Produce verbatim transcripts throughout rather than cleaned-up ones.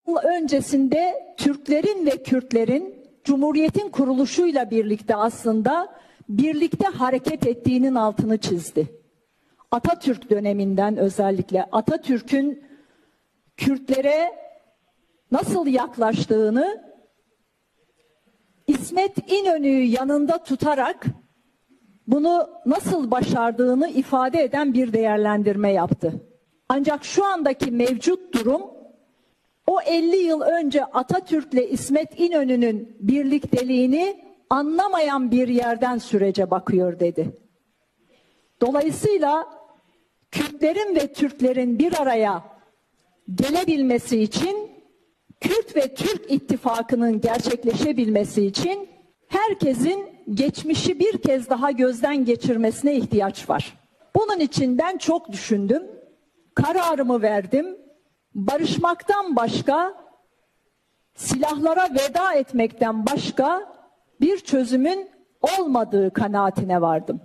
yıl öncesinde Türklerin ve Kürtlerin Cumhuriyet'in kuruluşuyla birlikte aslında birlikte hareket ettiğinin altını çizdi. Atatürk döneminden özellikle Atatürk'ün Kürtlere nasıl yaklaştığını, İsmet İnönü'yü yanında tutarak bunu nasıl başardığını ifade eden bir değerlendirme yaptı. Ancak şu andaki mevcut durum o elli yıl önce Atatürk'le İsmet İnönü'nün birlikteliğini anlamayan bir yerden sürece bakıyor dedi. Dolayısıyla Kürtlerin ve Türklerin bir araya gelebilmesi için, Kürt ve Türk ittifakının gerçekleşebilmesi için herkesin geçmişi bir kez daha gözden geçirmesine ihtiyaç var. Bunun için ben çok düşündüm, kararımı verdim. Barışmaktan başka, silahlara veda etmekten başka bir çözümün olmadığı kanaatine vardım.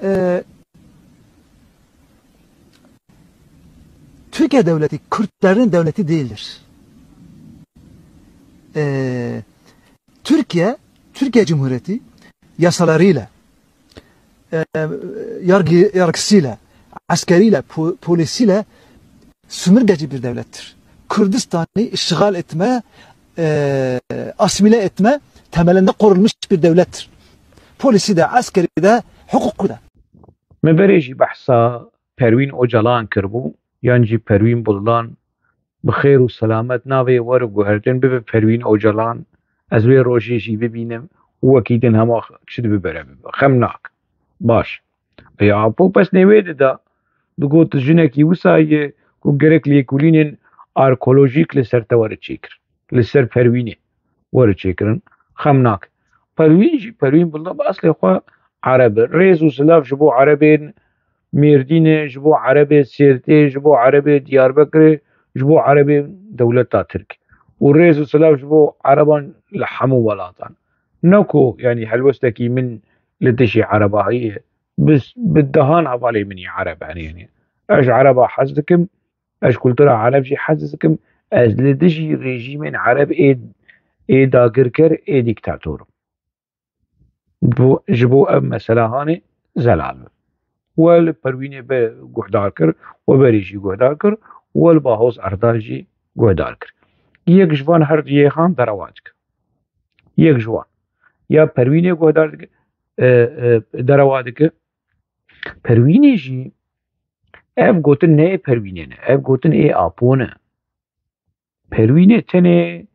Ee, Türkiye devleti Kürtlerin devleti değildir. Ee, Türkiye, Türkiye Cumhuriyeti yasalarıyla, e, yargı, yargısıyla, askeriyle, po- polisiyle sömürgeci bir devlettir. Kürdistan'ı işgal etme, e, asimile etme temelinde kurulmuş bir devlettir. Polisi de, askeri de, hukuku da. Me berê jî behsa Perwîn Ocalan kiribû, yan jî Perwîn Buldan, bi xêr û selamet navê we re guhertin, bibe Perwîn Ocalan, ez wê rojê jî bibînim û wekî din hema çi dibe bere bibe. Xem nak. Baş. Ê Apo pesnê wê dida, digot jinekî wisa ye ku gerek lêkolînên arkeolojîk li ser te were çêkirin. Li ser Perwînê were çêkirin. Xem nak. Perwîn jî, Perwîn Buldan bi eslê xwe Ereb e. Rêz û silav ji bo Erebên Mêrdînê, ji bo Erebê Sêrtê, ji bo Erebê Diyarbekirê, ji bo Erebê dewleta Tirk. Û rêz û silav ji bo Ereban li hemû welatan. Ne ku, yanî helwestekî min li dijî Erebahî ye. Bi, bi dehan hevalê min yê Ereb hene, yanî. Ez ji Ereba hez dikim, ez ji kultura Ereb jî hez dikim, ez li dijî rejîmên Ereb ê, ê dagirker, ê dîktator im. Bo, ji bo ev mesela hanê zelal bim. We li Perwînê be guhdar kir, we berê jî guhdar kir, we li Bahoz Erdal jî guhdar kir. Yek ji van her du yê han derewa dike. Yek ji wan. Ya Perwînê guhdar dike, e, e, derewa dike. Perwînê jî, ev gotin ne yê Perwînê ne, ev gotin ê Apo ne. Perwînê tenê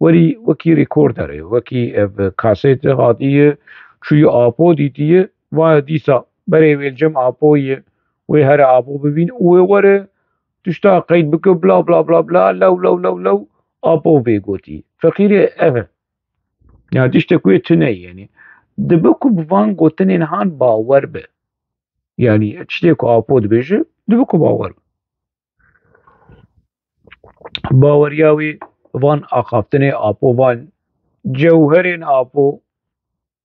werî wekî rekorder e, wekî ev kasete hatiye, çûyî Apo dîtiye, va dîsa berê wê li cem Apo ye, wê here Apo bibîn û wê were tişta qeyd bike, bla, bla, bla, bla, lew, lew, lew, lew, Apo vê gotî. Feqîrê ev e. Ya tiştek wê tune ye, yanî. Dibe ku bi van gotinên han bawer be. Yanî tiştê ku Apo dibêje, dibe ku bawer be. Baweriya wî van axaftinê Apo, van cewherên Apo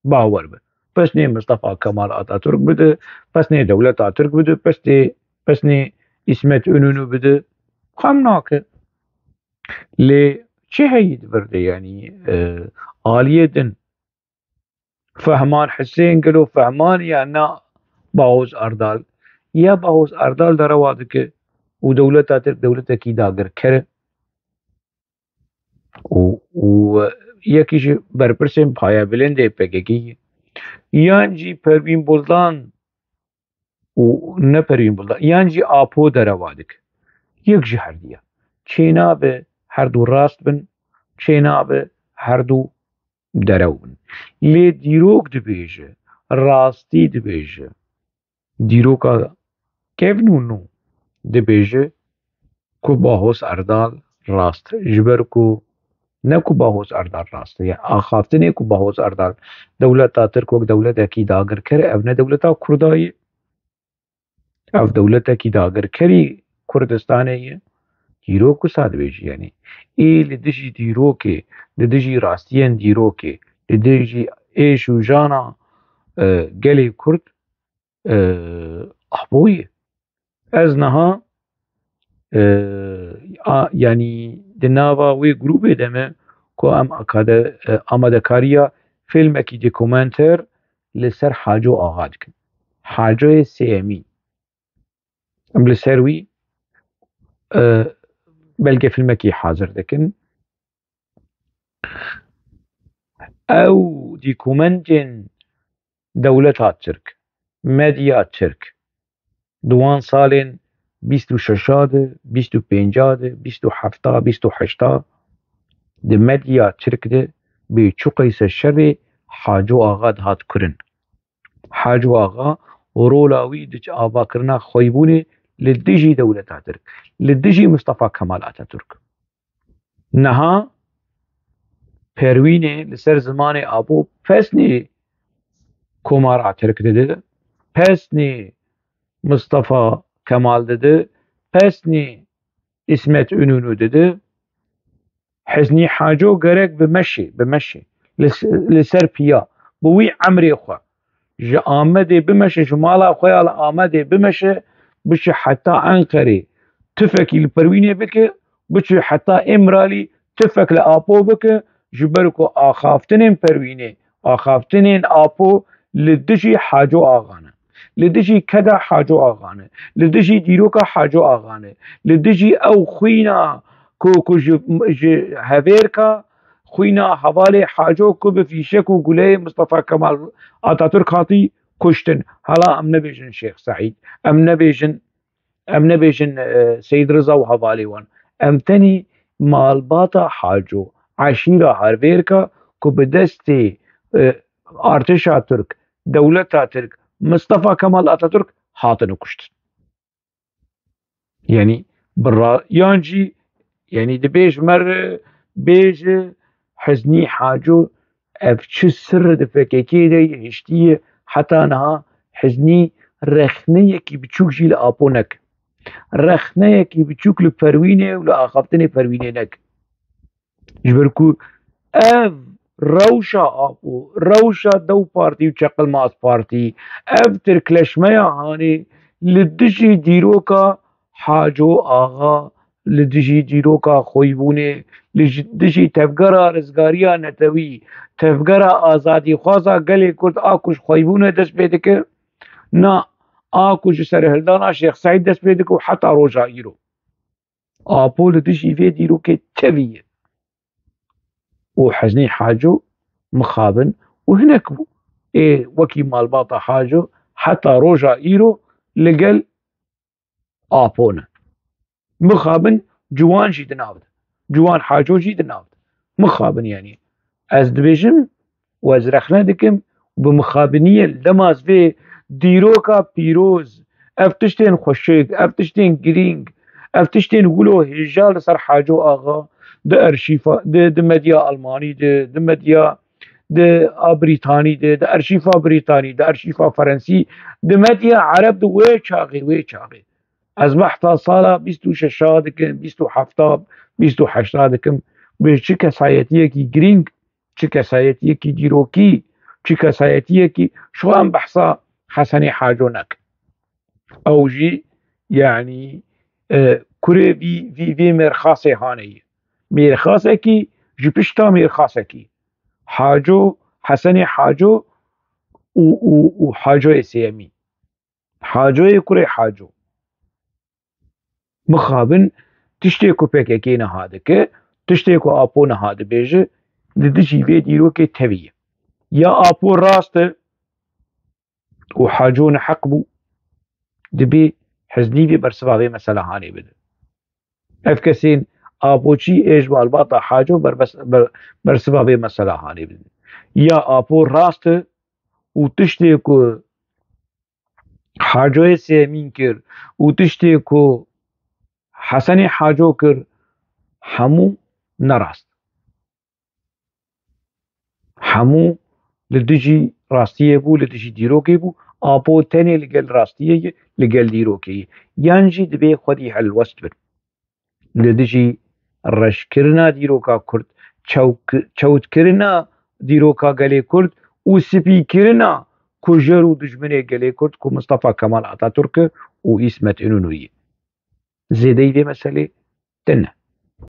bawer be. Pesnê Mistefa Kemal Atatürk bide, pesnê dewleta Tirk bide, pesnê, pesnê Îsmet Înönü bide. Xem nake. Lê çi heyî di vir de, yanî, e, aliyê din Fehman Hisên, gelo Fehman ya na Bahoz Erdal? Ya Bahoz Erdal derewa dike û dewleta Tirk dewletekî dagirker e. Û, û yekî ji berpirsên payebilind ê P K K ye. Yan jî Perwîn Buldan û ne Perwîn Buldan, yan jî Apo derewa dike. Yek ji her diya. Çênabe her du rast bin, çênabe her du derew bin. Lê dîrok dibêje, rastî dibêje. Dîroka kevn û nû dibêje ku Bahoz Erdal rast e. Ji ber ku ne ku Bahoz Erdal rast e. Yanî axaftinê ku Bahoz Erdal dewleta Tirk wek dewletekî dagirker, ev ne dewleta Kurda ye. Ev dewletekî dagirkerî Kurdistanê ye. Dîrok wisa dibêjî, yanî. Ê li dijî dîrokê, li dijî rastiyên dîrokê, li dijî êş û jana, e, gelê Kurd, e, Apo ye. Ez niha, e, A, yanî di nava wê grûbê de me ku em akade, e, amadekariya filmekî dokumenter li ser Haco Axa dikin. Hacoyê Sêyemîn. Em li ser wî, e, belgefilmekî hazir dikin. Ew dîkumentên dewleta Tirk, medya Tirk, di wan salên bîst û şeşa de, bîst û pênca de, bîst û hefta, bîst û heşta, di medya Tirk de bê çi qeyse şerê Haco Axa dihat kurin. Haco Axa rola wî di avakirina xweybûnê li dijî dewleta Tirk, li dijî Mustafa Kemal Atatürk. Niha Perwînê li ser zimanê Apo pesnê Komara Tirk dide, pesnê Mustafa Kemal dide, pesnê Îsmet Înûnû dide. Hiznî Haco gerek bi meşê, bi meşê, li, li ser piya, bi wî emrê xwe, ji Amedê bimeşe, ji mala xwe ya li Amedê bimeşe, biçe heta Enqerê, tifekî li Perwînê bike, biçe heta Îmralî, tifek li Apo bike, ji ber ku axaftinên Perwînê, axaftinên Apo li dijî Haco Axa ne. Li dijî keda Haco Axa ne. Li dijî dîroka Haco Axa ne. Li dijî ew xwîna ku, ku ji, ji hevêrka xwîna hevalê Haco ku bi fîşek û guleyê Mustafa Kemal Atatürk hatî kuştin. Hala em nebêjin Şêx Seîd, em nebêjin, em nebêjin, e, Seyîd Riza û hevalê wan. Em tenî malbata Haco, eşîra hevêrka ku bi destê, e, artêşa Tirk, dewleta Tirk, Mustafa Kemal Atatürk hatine kuştin. Yanî bi ra-, yan jî, yanî dibêj me re bêje Hiznî Haco ev çi sirr di P K K de ye, hiştiye heta niha Hiznî rexneyekî biçûk jî li Apo neke. Rexneyekî biçûk li Perwînê û li axaftinê Perwînê neke. Ji ber ku ev rewşa Apo, rewşa Dew Partî û Çeqilmaz Partî, ev tirkleşmeya hanê li dijî dîroka Haco Axa, li dijî dîroka xweybûnê, li ji-, dijî tevgera rizgariya netewî, tevgera azadîxwaza gelê Kurd a ku ji xweybûnê dest pê dike, na a ku ji serhildana Şêx Seîd dest pê dike û heta roja îro. Apo li dijî vê dîrokê tevî ye. Û Hiznî Haco mixabin û hinek ê wekî malbata Haco heta roja îro li gel Apo ne. Mixabin ciwan jî di nav de. Ciwan Haco jî di nav de. Mixabin yanî. Ez dibêjim û ez rexne dikim û bi mixabiniyê lema ez vê dîroka pîroz, ev tiştên xweşik, ev tiştên girîng, ev tiştên wilo hêja li ser Haco Axa di arşîfa, di, di medya Almanî de, di medya di a Brîtanî de, di arşîfa Brîtanî, di arşîfa Ferensî, di medya Ereb de wê çaxê, wê çaxê. Ez behsa sala bîst û şeşa dikim, bîst û hefta, bîst û heşta dikim. Bi çi kesayetiyekî girîng, çi kesayetiyekî dîrokî, çi kesayetiyekî, şixwe em behsa Hesenê Haco nekin. Ew jî, yanî, e, kurê vî, vî, vê mêrxasê hanê ye. Mêrxasekî ji pişta mêrxasekî. Haco, Hesenê Haco û, û, û Hacoyê Sêyemî. Hacoyê kurê Haco. Mixabin tiştê ku P K K niha dike, tiştê ku Apo niha dibêje, li dijî vê dîrokê tevî ye. Ya Apo rast e û Haco neheq bû, dibê Hiznî vê bersiva vê mesela hanê bide. Ev kesên Apoçî ê ji malbata Haco berbes-, ber-, bersiva vê mesela hanê bidin. Ya Apo rast e û tiştê ku Hacoyê Sêmîn kir û tiştê ku Hesenê Haco kir, hemû nerast. Hemû li dijî rastiyê bû, li dijî dîrokê bû. Apo tenê li gel rastiyê ye, li gel dîrokê ye. Yan jî dibê xwedî helwest bin. Li dijî reşkirina dîroka Kurd, çewk-, çewtkirina dîroka gelê Kurd û spîkirina kujer û dijminê gelê Kurd ku Mustafa Kemal Atatürk û Îsmet Înûnû ye. Zêdeyî vê meselê tune.